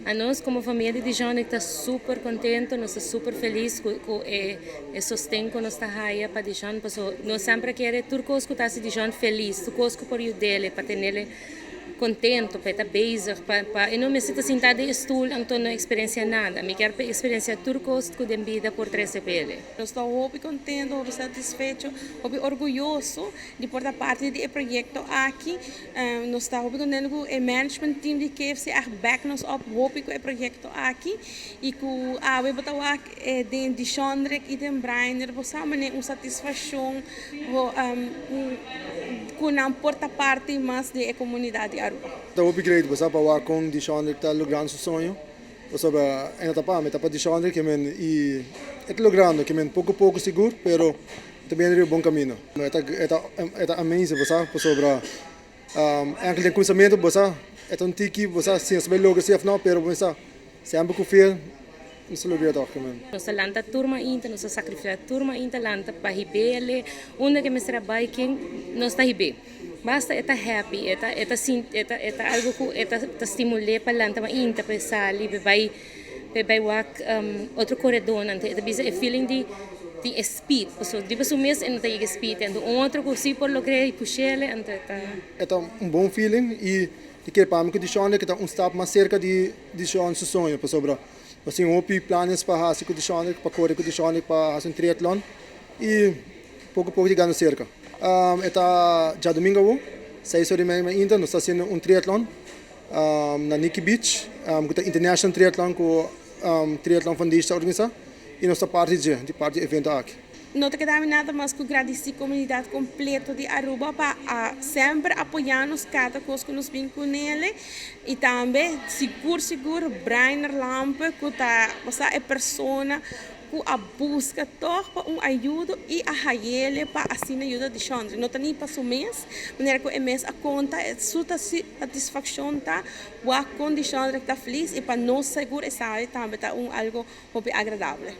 Anos como famia di Dijon ta super contento, nos ta super feliz cu e sosten cu nos ta haya pa Dijon, paso nos semper kier tur cos cu ta haci Dijon feliz, tur cos cu por yud'e pa tene contento, pa ta bezig, pa e no mester ta sinta den stoel anto no experiencia nada. Mi kier pa experiencia tur cos cu den bida por trece p'e. Nos ta hopi contento, hopi satisfecho, hopi orguyoso di por ta parti di e proyecto aki. Nos ta hopi contento cu e management team di KFC a back nos up hopi cu e proyecto aki y cu awe bo ta wak den Dishondrik y den Brainer bo sa mane un satisfaccion cu nan por ta parti mas di e comunidad di Aruba. Ta hopi great bo sa pa wak con Dishondrik ta logrando su soño. Pasobra e no ta pa mi, ta pa Dishondrik ke men y e ta logrando ke men poco poco sigur, pero ta bini riba bon camino. E ta amazing, bo sa, pasobra enkel den cuminsamento, bo sa, e ta un tiki, bo sa, si nos bay logra si of no, pero bo sa, semper cu fe, nos ta logra toch ke men. Nos ta lanta tur mainta, nos ta sacrifica tur mainta lanta pa hib'e, unda cu mester bay ken nos ta hib'e. Basta e ta happy, e ta algo cu e ta stimul'e pa lanta mainta, pa sali, pa bay wak otro coredor, anto e ta bisa e feeling di speed, so di su mes e no ta yega speed, anto un otro cu si por logra y push'e, anto ta E ta un bon feeling y di cu pa mi cu Dishondrik ta un stap mas cerca di Dishon su soño, pasobra asina hopi planes pa haci cu Dishondrik, pa core cu Dishondrik, pa haci un triatlon y poco poco yegando cerca. E ta diadomingo, 6'30 mainta, nos ta haciendo un triatlon na Nikki Beach, cu ta International Triathlon cu Triathlon Foundation ta organisa y nos ta parti di parti di evento aki. No ta keda nada mas cu gradici e comunidad completo di Aruba pa semper apoya nos cada cos cu nos bin cu ne y tambe sigur sigur Brainer Lampe, cu ta e persona cu a busca toch pa un ayudo y a hay'e pa asina yuda Dishondre. No ta ni pa su mes, manera cu e mes a conta, su satisfaccion ta wak con Dishondre ta feliz y pa nos sigur esaki tambe ta un algo hopi agradabel.